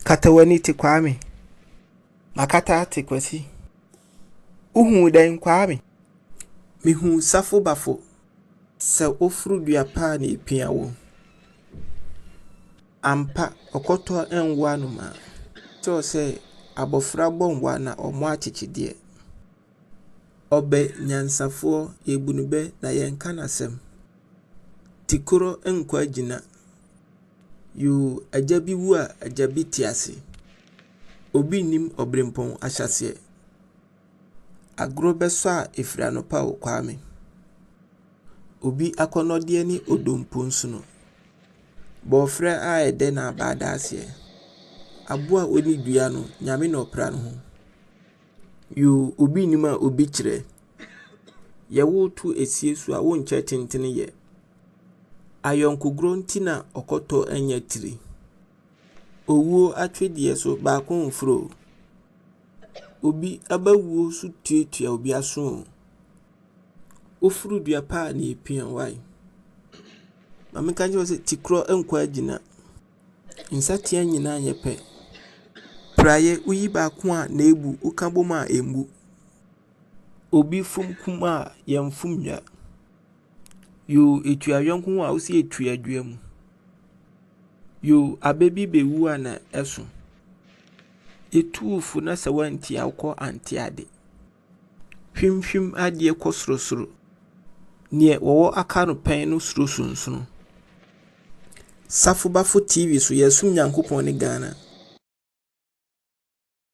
Kata w'ani te Kwame. Makata ate Kwasi. Wohuu dɛn Kwame? Mehuu Safo Bafo. Sɛ woforo dua pa a na epia wo. Ampa, ɔkɔtɔ nwo anomaa. Kyerɛ sɛ abɔfra bɔ nwa na ɔmmɔ akyekyedeɛ. Ɔbɛ nyansafoɔ, yɛbu no bɛ na yɛnka n'asɛm. Tikorɔ nkɔ agyina. Yoo, agya bi wu a, agya bi te ase. Obi nnim ɔberempɔn ahyɛaseɛ. Agorɔ bɛsɔ a ɛfiri anɔpa o, Kwame. Obi akɔnnɔdeɛ ne odompo nsono. Bɔɔfrɛ a ɛdɛ na aba adaaseɛ. Aboa a ɔnni dua no, Nyame na ɔpra ne ho. Yoo, obi nnim a obi kyerɛ. Yɛwo to esie so a, wonkyɛ tentene yɛ. Ayɔnkogorɔ nti na ɔkɔtɔ anya tire. Owuo atwedeɛ so, baako mforo o. Obi abawuo so tuatua obi aso o. Woforo dua pa a na epia wo ae. Ma menka nkyerɛ wo sɛ tikorɔ nkɔ agyina. Nsateaa nyinaa nyɛ pɛ. Praeɛ, woyi baako a na ebu, woka bom a emmu. Obi fom kum a, yɛmfom nnwa. Yoo, etua yɔnko ho a, wose etua dua mu. Yoo, abɛ bi bɛwu a na ɛso. Yɛtu wo fo na sɛ woantie a, wokɔ ante ade. Hwimhwim adeɛ kɔ sorosoro. Neɛ wɔwɔ aka no pɛn no suro sonsono. Safo Bafo TV so yɛsom Nyankopɔn ne Ghana.